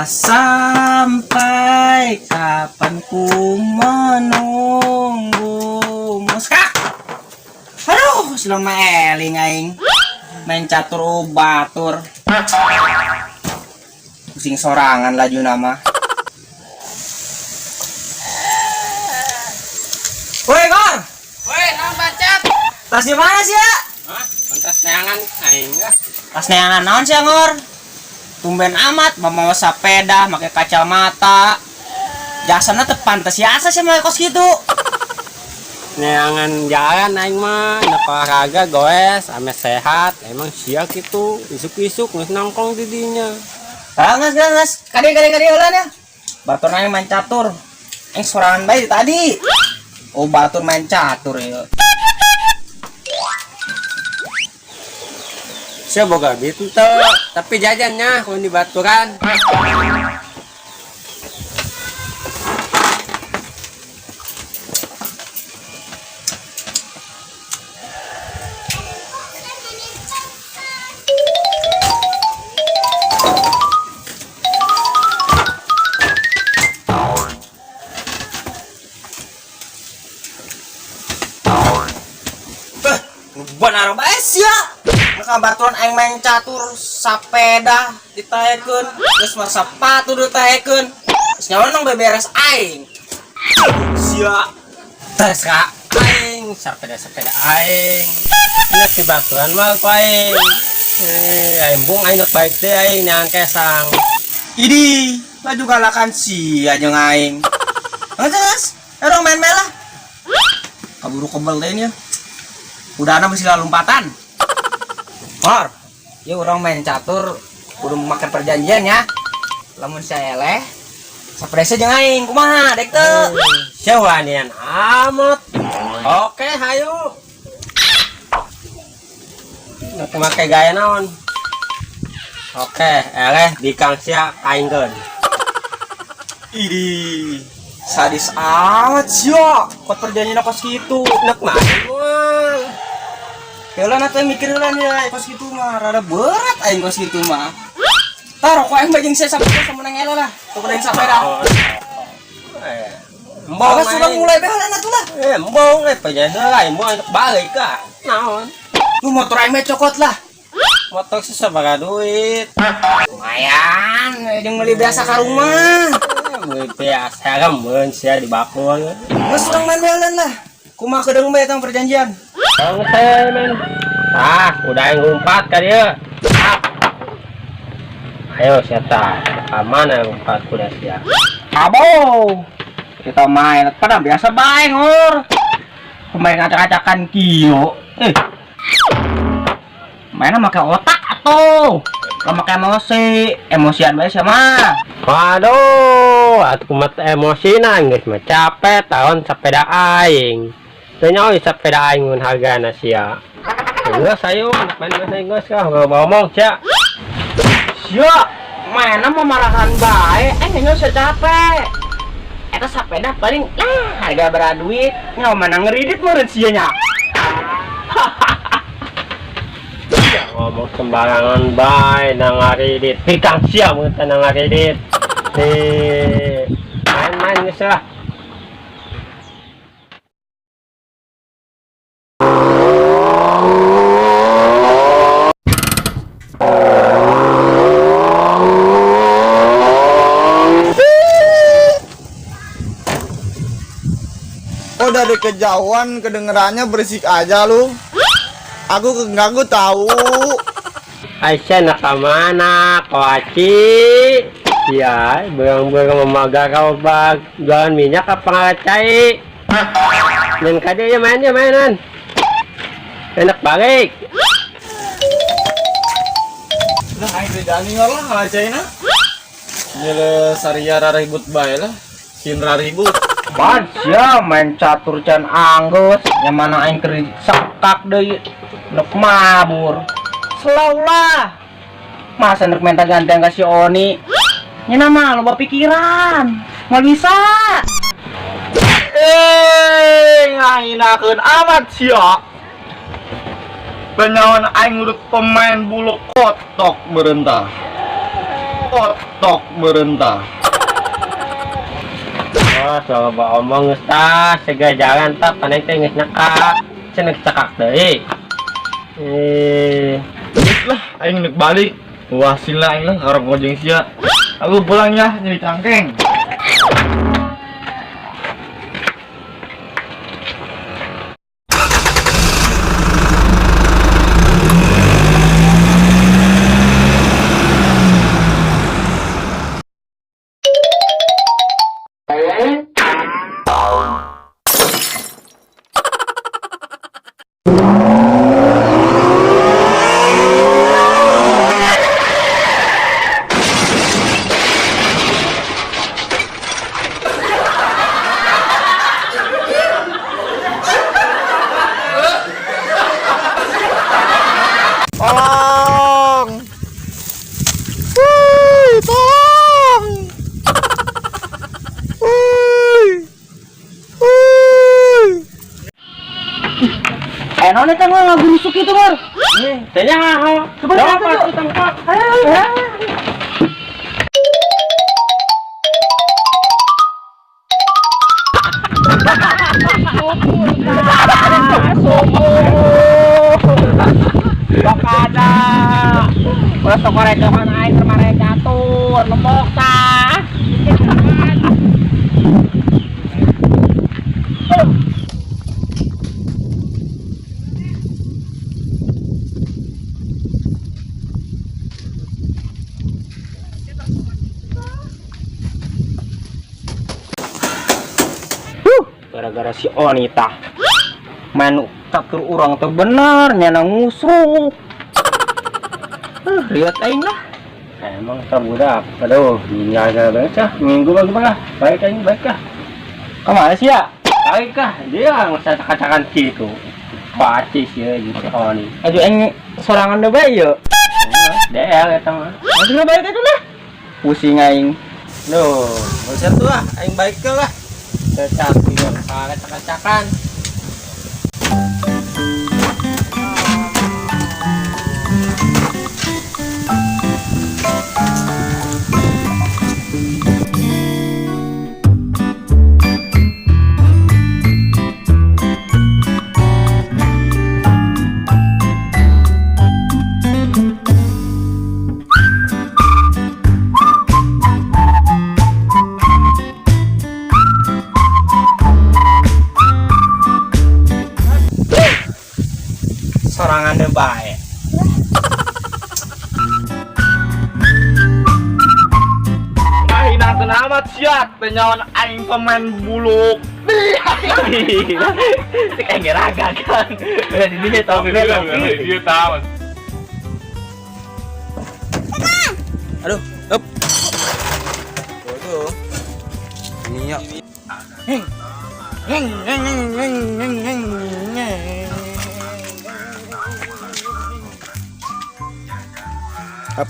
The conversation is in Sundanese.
Sampai kapan ku menunggu? Muska. Aduh, selama eling aing. Main catur batur. Pusing sorangan laju nama. Woi, Gor. Woi, naon bacet? Tas di mana sih ya? Hah? Tas neangan aing ah. Tas neangan naon sih, Ngor? Tumben amat mau sepeda, pakai kacamata. Jasana teu pantes ya asa sih make kos gitu. Neangan jalan aing mah, nek olahraga goes, ame sehat, emang sia kitu, isuk-isuk geus nongkrong di dinya. Ah, ngas ngas ngas. Kade kade kade heula nya. Batur aing main catur. Aing sorangan bae tadi. Oh, batur main catur ya. Sia boga duit henteu, tapi jajannya kun di baturan. Beh, benar bae sia. Maka baturan aing main catur sapeda ditaekeun, geus mah sepatu ditaekeun. Geus nyawa nong beberes aing. Sia. Tes ka aing, sepeda-sepeda aing. Nek di baturan mah ku aing. Eh, aing bung aing nek baik teh aing neangan kesang. Idi, laju galakan sia jeung aing. Geus geus, erong main-main lah. Kaburu kebel teh nya. Udahna mesti lompatan. Mor, ya orang main catur kudu make perjanjian ya. Lamun saya eleh, saprese jeung aing kumaha dek teu? Sia wanian amat. Oke, hayu. Nek make gaya naon? Oke, eleh bikang sia kaingkeun. Idi, sadis amat sia. Kok perjanjian kos kitu? Nek main moal. Heula na teh mikir heula nya kos kitu mah rada berat aing kos kitu mah. Tah rokok aing bajing saya sampai sama menang eleh lah. Tuh aing sapeda. Eh, embong Awas urang mulai bae heula na tuh lah. Eh, embong eh pengen heula embong aing balik ka. Naon? Lu motor aing mah cokot lah. Motor sih sabaraha duit. Lumayan, jeung meuli biasa ka rumah. Meuli biasa remeun sia di bakul. Geus urang main bae lah. Kumaha kedeung bae tang perjanjian. Oke, men. Ah, udah yang ngumpat ka dia. Ah. Ayo siapa? Mana yang ngumpat kuda sia? Abo. Kita main pada biasa bae ngor. Pemain acak-acakan kieu. Eh. Mainnya make otak atuh. Kalau make emosi, emosian bae sia mah. Waduh, atuh kumat emosina geus mah capek tahun sepeda aing. Teu nyaho sepeda aing mun hargana sia. Geus ayo main main geus kah ngomong sia. Sia, mainnya mau marahan bae, nyaho sia capek. Eta sepeda paling lah harga berapa duit, nyaho mana ngeridit meureun sia nya. Ngomong sembarangan bae nang ngaridit. Pikang sia mun teu nang ngaridit. Nih, main-main geus lah. Oh, dari kejauhan kedengerannya berisik aja lu. Aku keganggu tahu. Aisyah nak ke mana? Koaci. Ya, berang-berang memagar obat jualan minyak apa ngalacai? Main kade ya main ya mainan. Enak balik. Nah, aing teh jani lah ngalacaina. Nyele saria raribut bae lah. Sin raribut. Bad sia main catur can anggeus, nya mana aing keur sekak deui nek mabur. Slow lah. Masa nek minta gantian ka si Oni? Nya nama loba pikiran. Moal bisa. Eh, ngahinakeun amat sia. Benyawan aing urut pemain bulu kotok merentah. Otok merentah. Oh, so ba omong geus tah, sega jalan tah paneng teh geus nyekak. Cenah cekak deui. Eh, Geus lah, aing nek balik. Wah, sila aing lah karep ngojeng sia. Aku pulang ya, nyeri cangkeng. Tolong. Woi, tolong. Woi. Woi. Eh, naon eta mah ngagurusuk itu, Mor? Teh nyaho. Coba lihat Coba tuh. tuh tempat. Ayo. Bakada. Ulah sok korecokan aing kemarin catur, lemok tah. Gara-gara si Onita main catur urang teh bener nyana ngusruk. Lihat aing lah. Emang tak budak. Aduh, nggak ada banget ah. Minggu bagaimana? Baik aing, baik ah. Kemana sih ya? Baik ah, dia nggak cakap-cakan gitu. Pasti sih ya, gitu si Oni. Aduh aing sorangan deh bae yeuh. DL eta mah. Aduh baik itu lah. Pusing aing. Duh, Bocor tuh lah, aing baik ke lah. Tetapi salah cakap-cakan. Sorangan deh bae. Aing amat sia, teh nyawan aing pemain buluk. Cek aing raga kan. Udah di dinya topi topi. Dia tahu. Aduh, up. Tuh. Ini ya. Heng. Heng heng heng heng heng heng. Up.